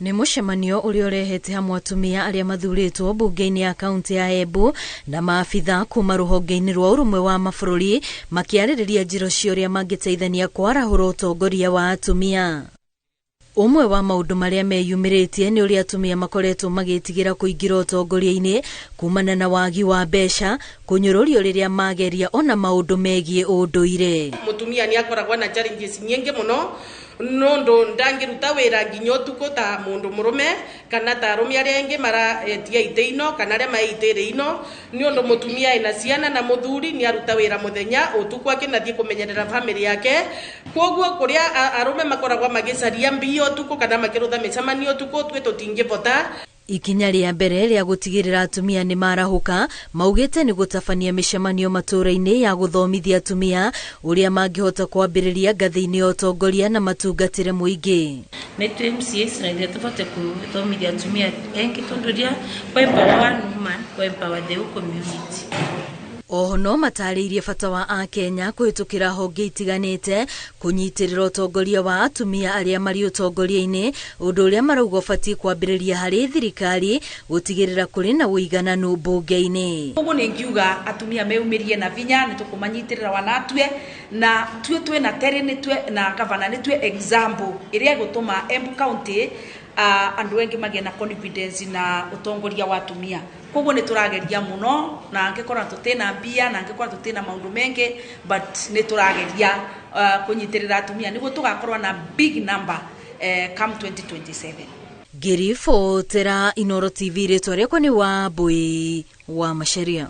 Nĩ mũcemanio ũrĩa ũrehete hamwe atumia arĩa mathurĩtwo mbunge-inĩ ya kaunti ya Embu na maabitha kuma rũhonge-inĩ rwa ũrũmwe wa mabũrũri, makĩarĩrĩria njĩra cia ũrĩa mangĩteithania kwarahũra ũtongoria wa atumia. Ũmwe wa maũndũ marĩa meyumĩrĩtie nĩ ũrĩa atumia makoretwo magĩtigĩra kũingĩra ũtongoria-inĩ kumana na wagi wa mbeca, kũnyũrũrio rĩrĩa mageria ona maũndũ megiĩ ũndũire. Mutumia ni akoragwo na challenges nyingi muno nundu ndangiruta wira nginya utuku ta mundu murume kana ta arume aria engi maraetia ite ino kana aria mai itiri ino, ni undu mutumia ena ciana na muthuri ni aruta wira muthenya utuku akinathie kumenyerera family yake. Koguo kuria arume makoragwo magicaria mbia utuku kana makirutha micemanio utuku, twe tutingivota. Ikinya rĩa mbere rĩa gũtigĩrĩra atumia nĩ marahũka maugĩte nĩ gũtabania mĩcemanio matũũra-inĩ ya gũthomithia atumia ũrĩa mangĩhota kwambĩrĩria ngathĩ-inĩ ya ũtongoria na matungatĩre mũingĩ. Na ithuĩ MCAs na ithuĩ tũbatiĩ gũthomithia atumia engĩ tondũ rĩrĩa kwa empower one woman, kwa empower the whole community. Oho no matarĩirie bata wa Akenya kũhĩtũkĩra honge itiganĩte kũnyitĩrĩra ũtongoria wa atumia arĩa marĩ ũtongoria-inĩ, ũndũ ũrĩa marauga ũbatiĩ kwambĩrĩria harĩ thirikari gũtigĩrĩra kũrĩ na ũigananu mbunge-inĩ. Ũguo nĩ ngiuga atumia meyumĩrie na vinya, nĩ tũkũmanyitĩrĩra wanatue na tue twĩ na Terry, nĩ tue na gavana, nĩ tue example ĩrĩa ĩgũtũma Embu County andũ engĩ magĩe na confidence na ũtongoria wa atumia. Koguo nĩ tũrageria mũno, na angĩkorwo tũtĩna mbia, na angĩkorwo tũtĩna maũndũ mengĩ, but nĩ tũrageria kũnyitĩrĩra atumia nĩguo tũgakorwo na big number come 2027. Ngĩribotera Inooro TV, rĩtwa rĩakwa nĩ Wambui wa Macharia.